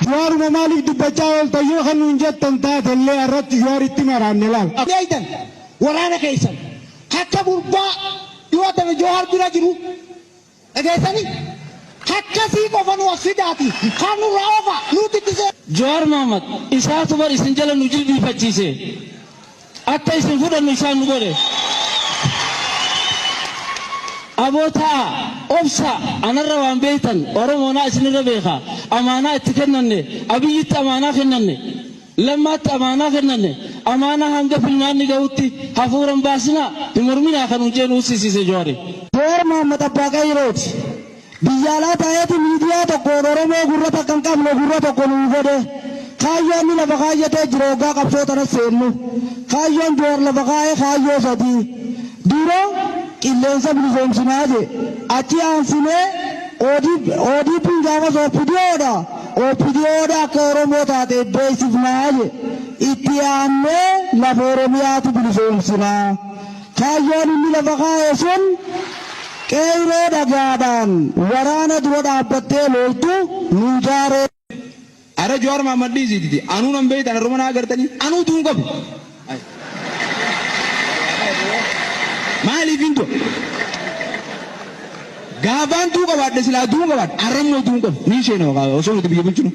Jawaaruma maaliif dubbachaa ooltan yoo kan nuun jettan taate illee irratti Jawaaritti maraanne laal. Beeytan waraana keessan akka gurbaa dhiyoo tana Joohar bira jiru dhageessanii akkasii qofa nu as fidaati kan nurraa oofa nuti itti seena. Jawaar Mohammad isaatu bar isin jala nu jilbiifachiise. Akka isin fudhannu isaan nu godhe. Aboo ta'a obsa anarra waan beektan Oromoonaa isinirra beeka. Amaanaa itti kennanne Abiyyitti amaanaa kennanne Lammaatti amaanaa kennanne amaanaa hanga filmaanni gahutti hafuuran baasinaa hin morminaa kan hundee nu ussisiise Jawaari. Jawaar Mohammad Abbaa Qayrooti. Biyya alaa taa'eeti miidiyaa tokkoon Oromoo gurra takka hin qabne gurra tokko nuu godhe. Kaayyoo inni lafa kaayyatee jira hoggaa qabsoo tana seennu. Kaayyoon Jawaar lafa kaa'e kaayyoo sadii. Dura qilleensa bilisoomsinaa je. Achi aansinee ODP'n gaafas OPDOdha. OPDOdha akka Oromoo taate beeksifnaa je. Itti aannee lafa Oromiyaatu bilisoomsinaa. Kaayyoon inni lafa kaa'e sun qeeyroo dhagaadhaan waraana dura dhaabbattee loltu nu ijaaree. Ara Jawaar Mohammad dhiisiititi anuu nan beektan arruma naa agartanii anuu du'uun qabu. Maaliif hin du'a? Gaafaan du'uu qabaadhe silaa du'uu qabaadhe arra immoo du'uun qabu. Ni isheen osoo nuti biyya bulchinu.